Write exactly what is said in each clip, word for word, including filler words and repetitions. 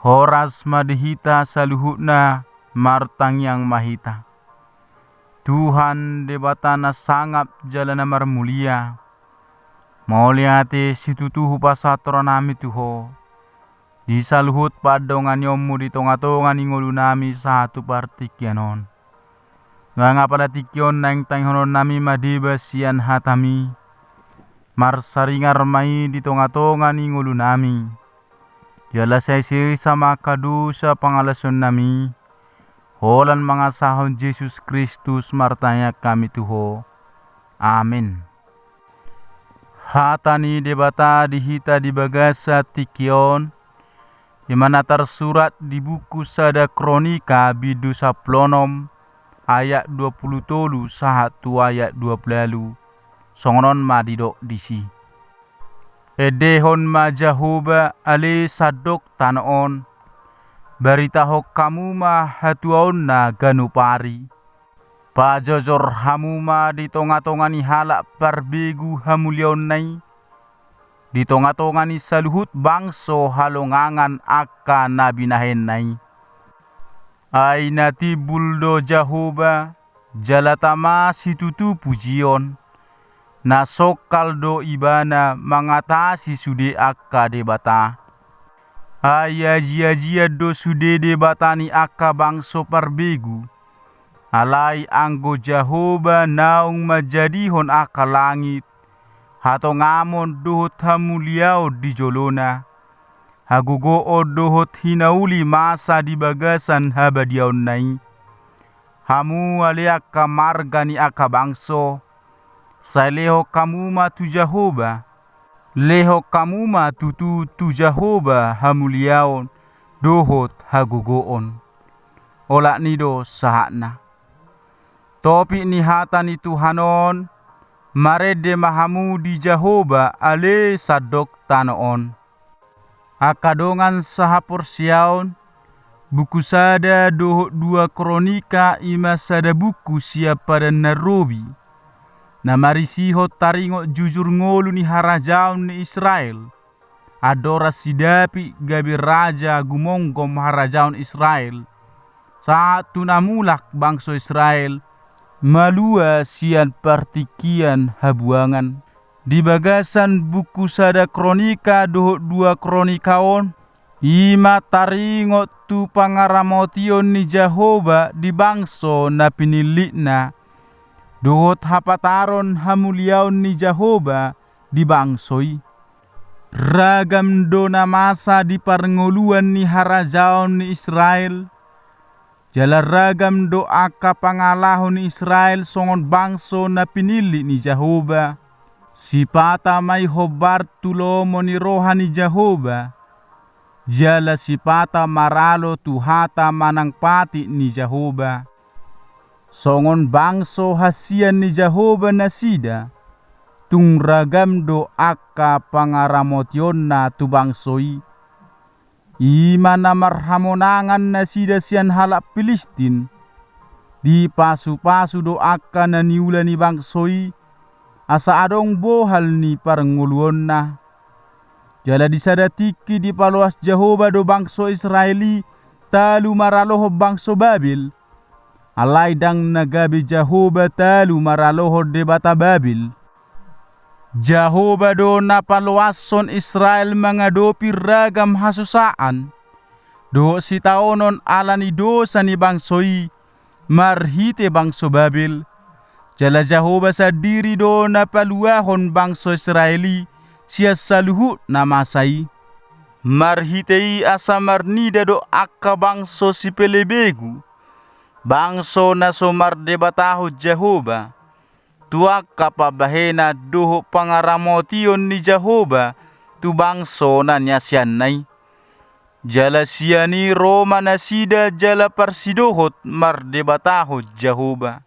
Horas ma di hita saluhutna, martangiang ma hita. Tuhan Debata na sangap jala na marmulia, mauliate situtu hupasahat rohanami tu Ho di saluhut pandonganionmu di tongatonga ni ngolunami sahat tu partingkian on. Nang apala tingki on naeng tangihononnami ma deba sian hatami, marsaringar ma i di tongatonga ni ngolunami. Jala sai sesa ma angka dosa pangalaosionnami, holan mangasahon Jesus Kristus martangiang hami tu Ho. Amen. Hata ni Debata di hita di bagasan tingki on, i ma na tarsurat di buku sada Kronika bindu sampulu onom ayat dua pulu tolu sahat tu ayat dua pulu ualu. Songon on ma didok disi. Endehon ma Jahowa ale sandok tano on, baritahon hamu ma hatuaonna ganup ari. Pajojor hamu ma di tongatonga ni halak parbegu hamuliaonna i, di tongatonga ni saluhut bangso halongangan angka na binahenna i. Ai na timbul do Jahowa, jala tama situtu pujion, na songkal do Ibana mangatasi sude angka debata. Ai ajiajian do sude debata ni angka bangso parbegu. Alai anggo Jahowa naung manjadihon angka langit, hatongamon dohot hamuliaon di jolona, hagogoon dohot hinauli masa di bagasan habadiaonna i. Hamu ale angka marga ni angka bangso, sai lehon hamu ma tu Jahowa, lehon hamu ma tutu tu Jahowa hamuliaon dohot hagogoon. Olat ni i do sahatna. Topik ni hata ni Tuhan on, marende ma hamu di Jahowa ale sandok tano on. Angka dongan sahaporseaon, buku sada dohot dua Kronika i ma sada buku sian Padan na Robi, na marisihon taringot jujur ngolu ni harajaon ni Israel, andorang si Daud gabe raja gumomgom harajaon Israel, sahat tu na mulak bangso Israel malua sian partingkian habuangan. Di bagasan buku sada Kronika dohot dua Kronika on, i ma taringot tu pangaramotion ni Jahowa di bangso na pinillitna, dohot hapataron hamuliaon ni Jahowa di bangso i. Ragam do na masa di parngoluan ni harajaon ni Israel, jala ragam do angka pangalaho ni Israel songon bangso na pinillit ni Jahowa. Sipata ma i hombar tu lomo ni roha ni Jahowa, jala sipata maralo tu hata manang patik ni Jahowa. Songon bangso hasian ni Jahowa nasida, tung ragam do angka pangaramotionna tu bangso i. I ma na marhamonangan nasida sian halak Pilistin. Dipasupasu do angka na niula ni bangso i, asa adong bohal ni parngoluonna. Jala di sada tingki dipaloas Jahowa do bangso Israel i talu maralohon bangso Babel. Alai ndang na gabe Jahowa talu maralohon debata Babel. Jahowa do na paloashon Israel mangadopi ragam hasusaan dohot sitaonon ala ni dosa ni bangso i marhite bangso Babel. Jala Jahowa sandiri do na paluahon bangso Israel i sian saluhut na masa i. Marhite i asa marnida do angka bangso sipelebegu, bangso na so mardebatahon Jahowa, tu angka pambahenan dohot pangaramotion ni Jahowa tu bangso na niasianna i. Jala sian i ro ma nasida jala parsidohot mardebatahon Jahowa.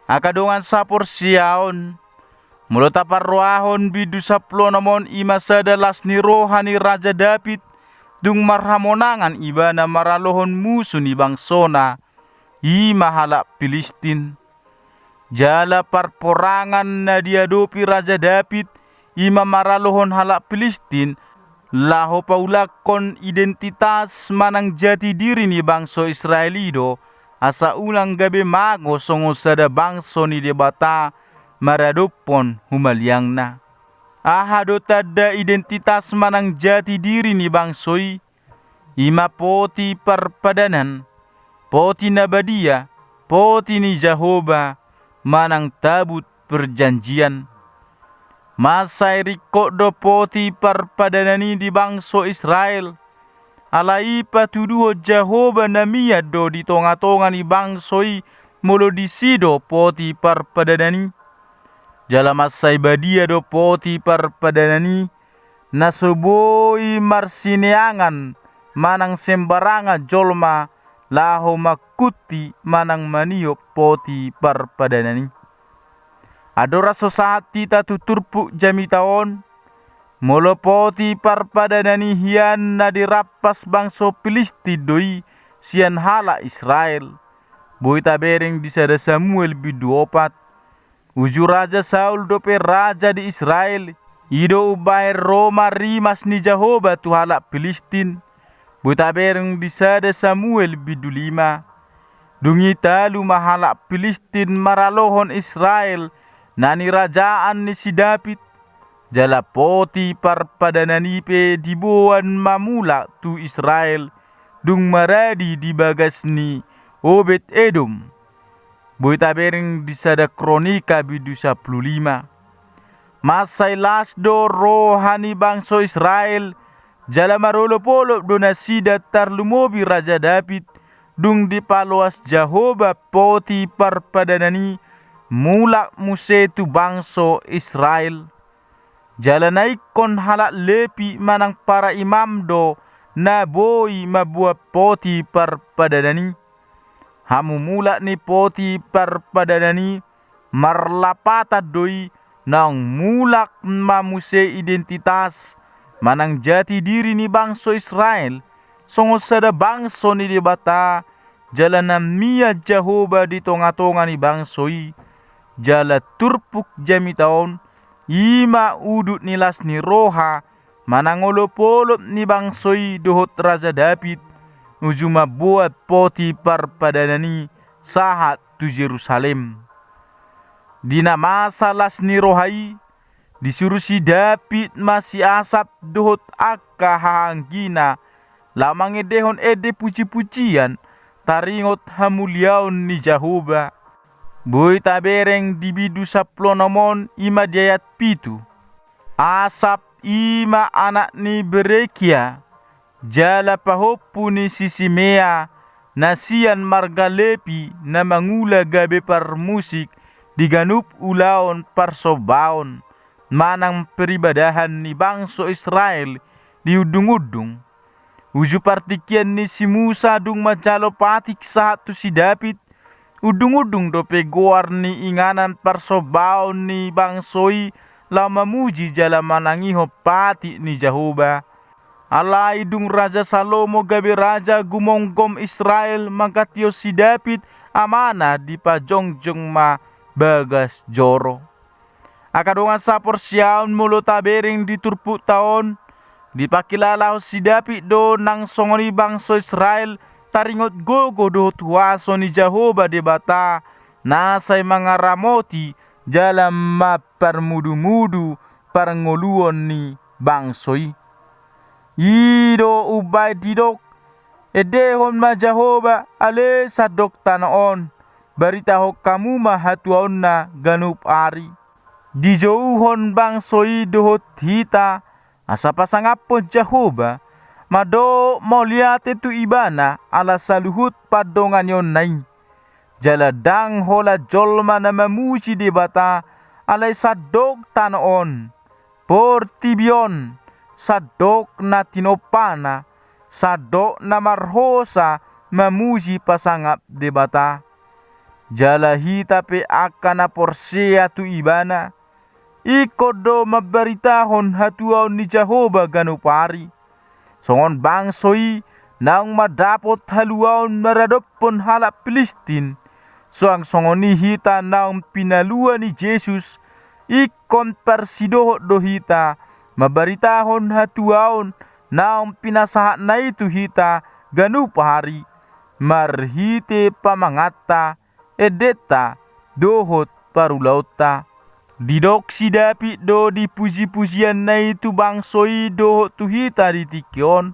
Angka dongan saporseaon, molo taparrohahon bindu sampulu onom on i ma sada las ni roha ni Raja Daud, dung marhamonangan ibana maralohon musu ni bangsona, i ma halak Pilistin. Jala parporangan na diadopi Raja Daud, i ma maralohon halak Pilistin, laho paulakhon identitas manang jati diri ni bangso Israel i do, asa unang gabe mago songon sada bangso ni Debata maradophon humaliangna. Aha do tanda identitas manang jati diri ni bangso i? I ma poti parpadanan, poti na badia, poti ni Jahowa, manang tabut perjanjian. Mansai ringkot do poti parpadanan i di bangso Israel. Alai patuduhon Jahowa na mian do di tonga-tonga ni bangso i molo disi do poti parpadanan i. Jala mansai badia do poti parpadanan i, na so boi marsineangan manang sembarangan jolma laho mangkunti manang maniop poti parpadanan i. Andorang so sahat hita tu turpuk jamita on, molo poti parpadanan i hian na dirampas bangso Pilistin do i sian halak Israel. Boi tabereng di sada Samuel bindu opat. Uju raja Saul dope raja di Israel, i do umbahen ro ma rimas ni Jahowa tu halak Pilistin. Boi tabereng di sada Samuel bindu lima. Dung i talu ma halak Pilistin maralohon Israel na nirajaan ni si David. Jala poti parpadanan i pe diboan ma mulak tu Israel, dung maradi di bagas ni Obed Edom. Boi tabereng di sada Kronika bindu sampulu lima. Mansai las do roha ni bangso Israel, jala marolop-olop do nasida tarlumobi raja David, dung dipaloas Jahowa poti parpadanan i, mulak muse tu bangso Israel. Jala na ingkon halak Lepi manang para imam do na boi mamboan poti parpadanan i. Hamumulak ni poti parpadanan i marlapatan do i, naung mulak ma muse identitas manang jati diri ni bangso Israel songon sada bangso ni Debata, jala na mian Jahowa di tonga-tonga ni bangso i. Jala turpuk jamita on, i ma udut ni las ni roha manang olop-olop ni bangso i dohot raja David, uju mamboan poti parpadanan i sahat tu Jerusalem. Di na masa las ni roha i, disuru si David ma si Asap dohot angka hahaanggina laho mangendehon ende puji-pujian taringot hamuliaon ni Jahowa. Boi tabereng di bindu sampulu onom on, i ma di ayat pitu. Asap i ma anak ni Berekia, jala pahompu ni si Simea, na sian marga Lepi, na mangula gabe parmusik di ganup ulaon parsombaon manang peribadahan ni bangso Israel di undung-undung. Uju partingkian ni si Musa dung manjalo patik sahat tu si David, undung-undung dope goar ni inganan parsombaon ni bangso i laho mamuji jala manangihon patik ni Jahowa. Alai dung raja Salomo gabe raja gumomgom Israel mangkatihon si David amana dipajongjong ma bagas joro. Angka dongan saporseaon, molo tabereng di turpukta on, dipangkilalahon si David do nang songon i bangso Israel taringot gogo dohot huaso ni Jahowa Debata, na sai mangaramoti jala mamparmudu-mudu parngoluon ni bangso i. I do umbahen didok, endehon ma Jahowa ale sandok tano on, baritahon hamu ma hatuaonna ganup ari. Dijouhon bangso i dohot hita, asa pasangaphon Jahowa, mandok mauliate tu Ibana ala saluhut pandonganionna i. Jala ndang holan jolma na mamuji Debata, alai sandok tano on, portibi on, sandok na tinompana, sandok na marhosa mamuji pasangap Debata. Jala hita pe angka na porsea tu Ibana, ingkon do mambaritahon hatuaon ni Jahowa ganup ari. Songon bangso i naung mandapot haluaon maradophon halak Pilistin, suang songon i hita naung pinalua ni Jesus, ingkon parsidohot do hita mambaritahon hatuaon naung pinasahatna i tu hita ganup ari, marhite pamanganta, endenta, dohot parulaonta. Didok si David do di pujipujianna i tu bangso i dohot tu hita di tingki on,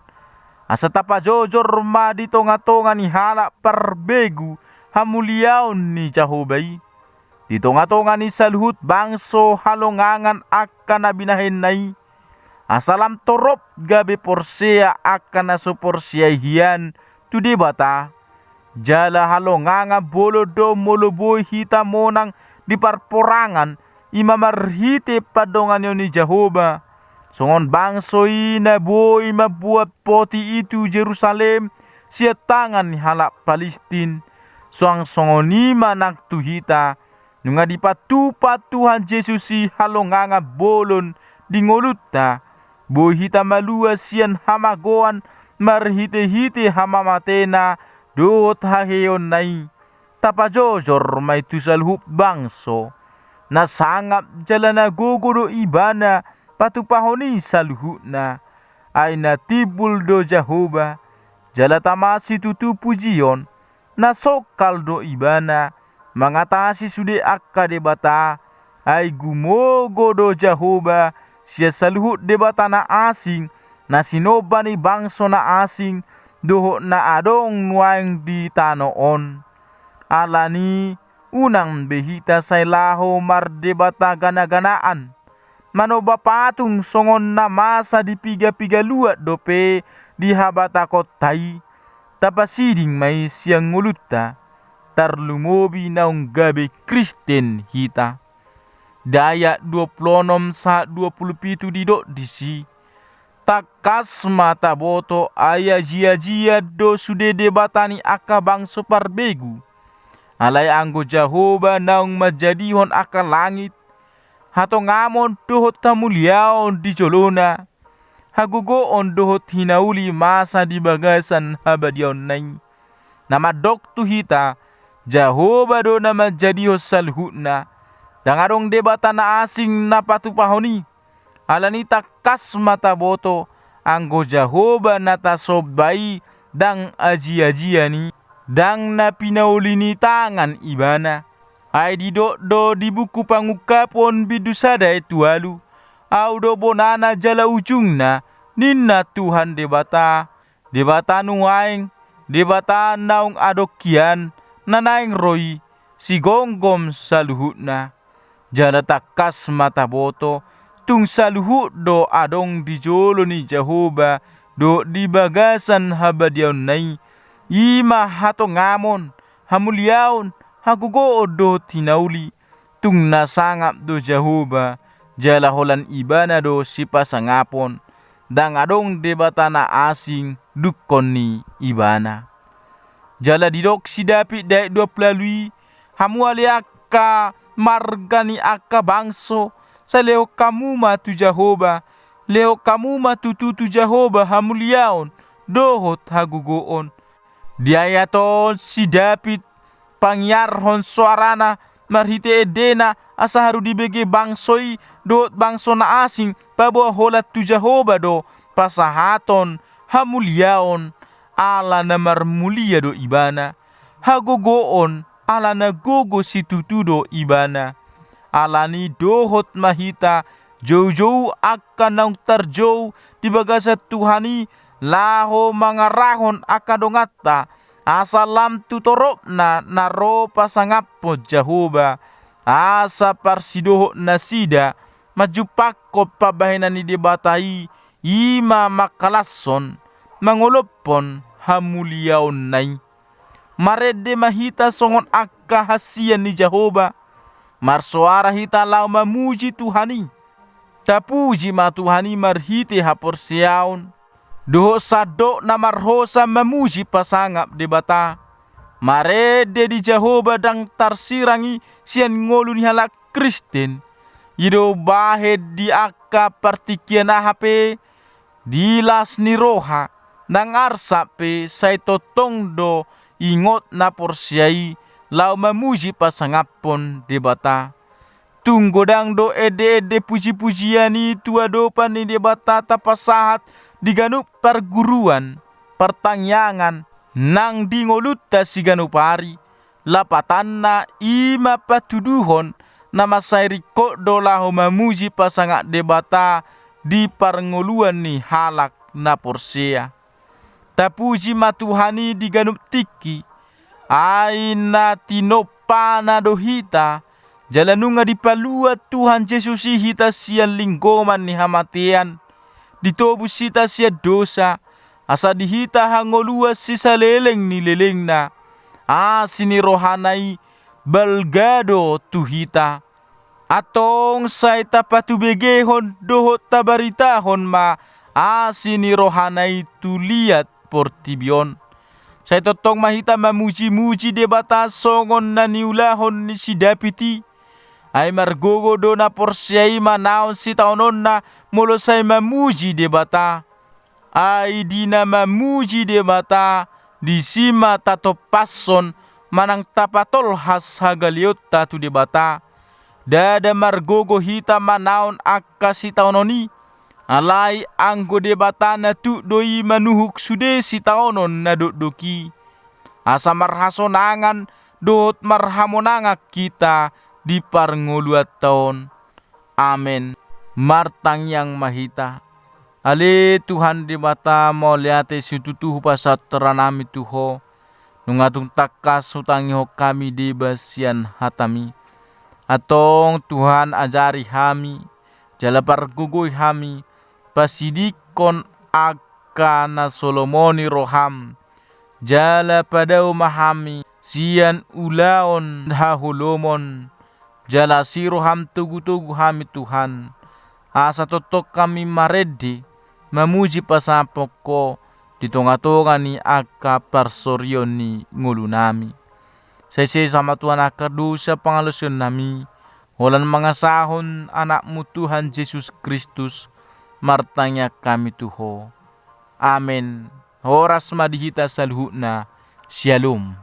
asa tapajojor ma di tongatonga ni halak parbegu hamuliaon ni Jahowa i, di tongatonga ni saluhut bangso halongangan angka na binahenna i, asa lam torop gabe porsea angka na so porsea i hian tu Debata. Jala halongangan bolon do molo boi hita monang di parporangan, i ma marhite pandonganion ni Jahowa, songon bangso i na boi mamboan poti i tu Jerusalem sian tangan ni halak Palistin. Suang songon i ma nang tu hita, nunga dipatupa Tuhan Jesus i halongangan bolon di ngolunta, boi hita malua sian hamagoan marhitehite hamamatena dohot haheheonna i. Tapajojor ma i tu saluhut bangso. Na sangap jala na gogo do Ibana patupahon i saluhutna. Ai na timbul do Jahowa, jala tama situtu pujion. Na songkal do Ibana mangatasi sude angka debata. Ai gumogo do Jahowa sian saluhut debata na asing, na sinomba ni bangso na asing, dohot na adong nuaeng di tano on. Alani, unang be hita sai laho mardebata ganaganaan, manomba patung songon na masa di pigapiga luat dope di habatakonta i. Tapasiding ma i sian ngolunta, tarlumobi naung gabe Kristen hita. Di ayat dua pulu onom sahat dua pulu pitu didok disi: Tangkas ma taboto, ai ajiajian do sude debata ni angka bangso parbegu. Alai anggo Jahowa naung manjadihon angka langit, hatongamon dohot hamuliaon di jolona, hagogoon dohot hinauli masa di bagasan habadiaonna i. Na mandok tu hita, Jahowa do na manjadihon saluhutna. Ndang adong debata na asing na patupahon i. Alani tangkas ma taboto, anggo Jahowa na tasomba i ndang ajiajian i, ndang na pinauli ni tangan Ibana. Ai didok do di buku Pangungkapon bindu sada ayat ualu: Ahu do bonana jala ujungna, ninna Tuhan Debata, Debata nuaeng, Debata naung adong hian, na naeng ro i, sigomgom saluhutna. Jala tangkas ma taboto, tung saluhut do adong di jolo ni Jahowa dohot di bagasan habadiaonna i, i ma hatongamon, hamuliaon, hagogoon dohot hinauli. Tung na sangap do Jahowa, jala holan Ibana do sipasangapon. Ndang adong debata na asing dungkon ni Ibana. Jala didok si David di ayat dua pulu ualu i: Hamu ale angka marga ni angka bangso, sai lehon hamu ma tu Jahowa, lehon hamu ma tutu tu Jahowa hamuliaon dohot hagogoon. Di ayat on si David pangiarhon soarana marhite endena, asa haru dibege bangso i dohot bangso na asing paboa holan tu Jahowa do pasahaton hamuliaon, ala na marmulia do Ibana, hagogoon, ala na gogo situtu do Ibana. Alani dohot ma hita joujou angka naung tarjou di bagasan Tuhan i, laho mangarahon angka donganta, asa lam tu toropna na ro pasangaphon Jahowa, asa parsidohot nasida manjumpangkon pambahenan ni Debata i, i ma mangkalashon, mangolophon hamuliaonna i. Marende ma hita songon angka hansian ni Jahowa, marsoara hita laho mamuji Tuhan i. Tapuji ma Tuhan i marhite haporseaon dohot sandok na marhosa mamuji pasangap Debata. Marende di Jahowa ndang tarsirang i sian ngolu ni halak Kristen. I do bahen di angka partingkian aha pe, di las ni roha, nang arsak pe sai tongtong do ingot na porsea i laho mamuji pasangaphon Debata. Tung godang do ende-ende puji-pujian i tu adopan ni Debata tapasahat di ganup parguruan, partangiangan, nang di ngolunta siganup ari. Lapatanna i ma patuduhon na mansai ringkot do laho mamuji pasangap Debata di parngoluan ni halak na porsea. Tapuji ma Tuhan i di ganup tingki, ai na tinompana do hita, jala nunga dipalua Tuhan Jesus i hita sian linggoman ni hamatean, ditobus hita sian dosa, asa di hita hangoluan sisaleleng ni lelengna. Asi ni rohana i balga do tu hita. Antong sai tapatubegehon dohot tabaritahon ma asi ni rohana i tu liat portibi on. Sai tongtong ma hita mamuji-muji Debata songon na niulahon ni si David i. Ai margogo do na porsea i manaon sitaononna molo sai mamuji Debata. Ai di na mamuji Debata, disi ma tatompashon manang tapatolhas hagaleonta tu Debata. Ndada margogo hita manaon angka sitaonon i. Alai anggo Debata na tuk do i manuhuk sude sitaonon na dokdok i. Asa marhasonangan dohot marhamonangan hita di parngoluanta on. Amen. Martangiang ma hita. Ale Tuhan Debata, mauliate situtu hupasahat rohanami tu Ho. Nunga tung tangkas hutangihon hami deba sian hataMi. Antong Tuhan, ajari hami, jala pargogoi hami, pasidingkon angka na so lomo ni rohaM, jala padao ma hami sian ulaon haholomon, jala asi rohaM togu-togu hami Tuhan, asa tongtong hami marende, mamuji pasapot Ho di tonga-tonga ni angka parsorion ni ngolunami. Sai sesa ma Tuhan angka dosa pangalaosionnami, holan mangasahon AnakMu Tuhan Jesus Kristus, martangiang hami tu Ho. Amen. Horas ma di hita saluhutna. Syalom.